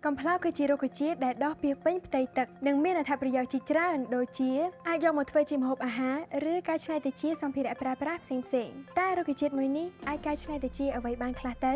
កំប្លោកគឺជារុក្ខជាតិដែលដុះពាសពេញផ្ទៃទឹកនិងមានអត្ថប្រយោជន៍ជាច្រើនដូចជាអាចយកមកធ្វើជាម្ហូបអាហារឬកែច្នៃទៅជាសម្ភារៈប្រើប្រាស់ផ្សេងៗតើរុក្ខជាតិមួយនេះអាចកែច្នៃទៅជាអ្វីបានខ្លះទៅ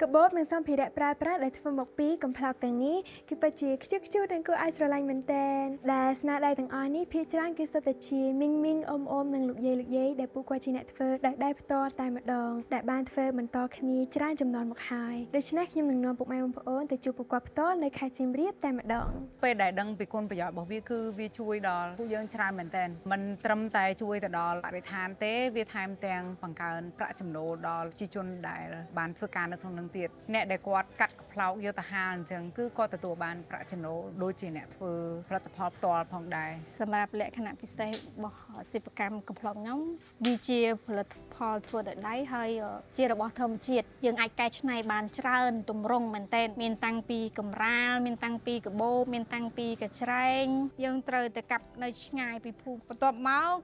កាបូបនិងសម្ភារៈប្រើប្រាស់ដែលធ្វើមកពីកំប្លោកទាំងនេះគឺពិតជាខ្ជិះខ្ជួរនិងគួរឲ្យស្រឡាញ់មែនទែនដែលស្នាដៃទាំងអស់នេះភាគច្រើនគឺសុទ្ធតែជាមីងមីងអ៊ំអ៊ំនិងលោកយាយលោកយាយដែលពួកគាត់ជាអ្នកធ្វើដោយដៃផ្ទាល់តែម្ដងដែលបានធ្វើបន្តគ្នាច្រើនចំនួនមកហើយដូច្នេះខ្ញុំនឹងនាំពុកម៉ែបងប្អូនទៅជួបពួកគាត់ផ្ទាល់នៅខេត្តសៀមរាបតែម្ដង ពេលដែលដឹងពីគុណប្រយោជន៍របស់វាគឺវាជួយដល់ពួកយើងច្រើនមែនទែនមិនត្រឹមតែជួយទៅដល់បរិស្ថានទេវាថែមទាំងបង្កើនប្រាក់ចំណូលដល់ប្រជាជនដែលបានធ្វើការនៅក្នុងនឹងទៀតអ្នកដែលគាត់កាត់កំប្លោកយកទៅហាលអញ្ចឹងគឺគាត់ទទួលបានប្រាក់ចំណូលដូចជាអ្នកធ្វើផលិតផលផ្ទាល់ផងដែរ សម្រាប់លក្ខណៈពិសេសរបស់សិប្បកម្មកំប្លោកខ្ញុំវាជាផលិតផលធ្វើដោយដៃហើយជារបស់ធម្មជាតិយើងអាចកែច្នៃបានច្រើនទម្រង់មែនទែនមានតាំងពីកម្រាលមានតាំងពីកាបូបមានតាំងពីកញ្ច្រែងយើងត្រូវតែកាប់នៅឆ្ងាយពីភូមិបន្ទាប់មក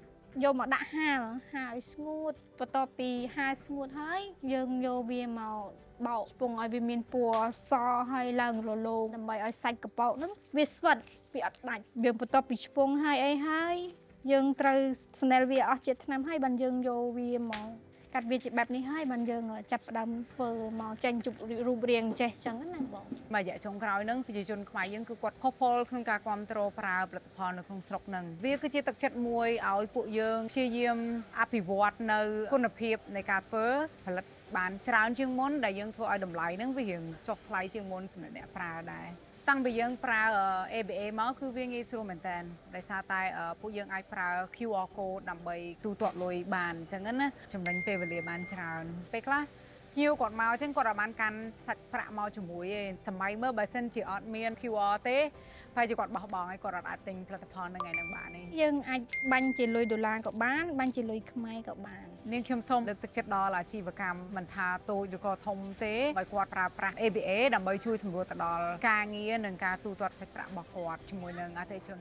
យកមកដាក់ហាលហាលឲ្យស្ងួតបន្ទាប់ពីហាលស្ងួតហើយយើងយកវាមកបោកឆ្ពង់ឲ្យវាមានពណ៌សហើយឡើងរលោងដើម្បីឲ្យសាច់កប៉ោកហ្នឹងវាស្វិតវាអត់ដាច់យើងបន្ទាប់ពីឆ្ពង់ហើយអីហើយយើងត្រូវស្នេលវាអស់ជាតិថ្នាំហើយបានយើងយកវាមកកាត់វាជាបែបនេះហើយបានយើងចាប់ផ្ដើមធ្វើមកចេញជប់រូបរាងចេះចឹងណាបង មួយរយៈចុងក្រោយហ្នឹងប្រជាជនខ្មែរយើងគឺគាត់ផុសផុលក្នុងការគ្រប់គ្រងប្រើផលិតផលនៅក្នុងស្រុកហ្នឹងវាគឺជាទឹកចិត្តមួយឲ្យពួកយើងព្យាយាមអភិវឌ្ឍនៅគុណភាពនៃការធ្វើផលិតបានច្រើនជាងមុនដែលយើងធ្វើឲ្យតម្លៃហ្នឹងវារៀងចុះថ្លៃជាងមុនសម្រាប់អ្នកប្រើដែរតាំងពីយើងប្រើ ABA មកគឺវាងាយស្រួលមែនតើដោយសារតែពួកយើងអាចប្រើ QR code ដើម្បីទូទាត់លុយបានអញ្ចឹងណាចំណេញពេលវេលាបានច្រើនពេលខ្លះ ភ្ញៀវគាត់មកអញ្ចឹងគាត់អត់បានកាន់សាច់ប្រាក់មកជាមួយទេសម័យមើលបើសិនជាអត់មាន QR ទេប្រហែលជាគាត់បោះបង់ហើយគាត់អត់អាចទិញផលិតផលនៅថ្ងៃហ្នឹងបានទេ យើងអាចបាញ់ជាលុយដុល្លារក៏បានបាញ់ជាលុយខ្មែរក៏បាន នាងខ្ញុំសូមលើកទឹកចិត្តដល់អាជីវកម្មមិនថាតូចឬក៏ធំទេឲ្យគាត់ប្រើប្រាស់ ABA ដើម្បីជួយសម្រួលទៅដល់ការងារនិងការទូទាត់សាច់ប្រាក់របស់គាត់ជាមួយនឹងអតិថិជន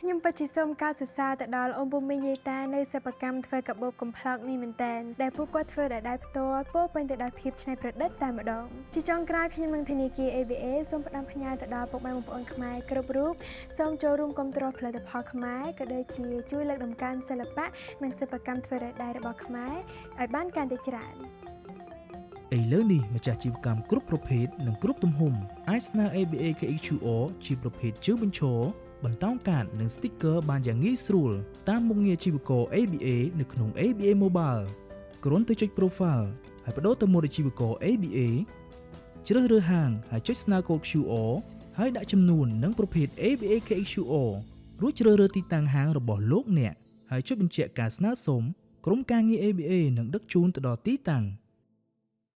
ខ្ញុំពិតជាសូមកោតសរសើរទៅដល់អ៊ំពូមីងយាយតានៅសិប្បកម្មធ្វើកាបូបកំប្លោកនេះមែនទែនដែលពួកគាត់ធ្វើដោយដៃផ្ទាល់ពោរពេញទៅដោយភាពច្នៃប្រឌិតតែម្ដងជាចុងក្រោយខ្ញុំនឹងធនាគារ ABA សូមផ្ដាំផ្ញើទៅដល់ពុកម៉ែបងប្អូនខ្មែរគ្រប់រូបសូមចូលរួមគាំទ្រផលិតផលខ្មែរក៏ដូចជាជួយលើកតម្កើងសិល្បៈនិងសិប្បកម្មធ្វើដោយដៃរបស់ខ្មែរឲ្យបានកាន់តែច្រើន ឥឡូវនេះម្ចាស់អាជីវកម្មគ្រប់ប្រភេទនិងគ្រប់ទំហំអាចស្នើ ABA KHQR ជាប្រភេទជើងបញ្ឈរបន្តោងកាតនិង sticker បានយ៉ាងងាយស្រួលតាមមុខងារអាជីវករ ABA នៅក្នុង ABA Mobile គ្រាន់តែចុច Profile ហើយប្ដូរទៅមុខអាជីវករ ABA ជ្រើសរើសហាងហើយចុចស្នើកូដ QR ហើយដាក់ចំនួននិងប្រភេទ ABA KHQR រួចជ្រើសរើសទីតាំងហាងរបស់លោកអ្នកហើយចុចបញ្ជាក់ការស្នើសុំក្រុមការងារ ABA នឹងដឹកជូនទៅដល់ទីតាំង។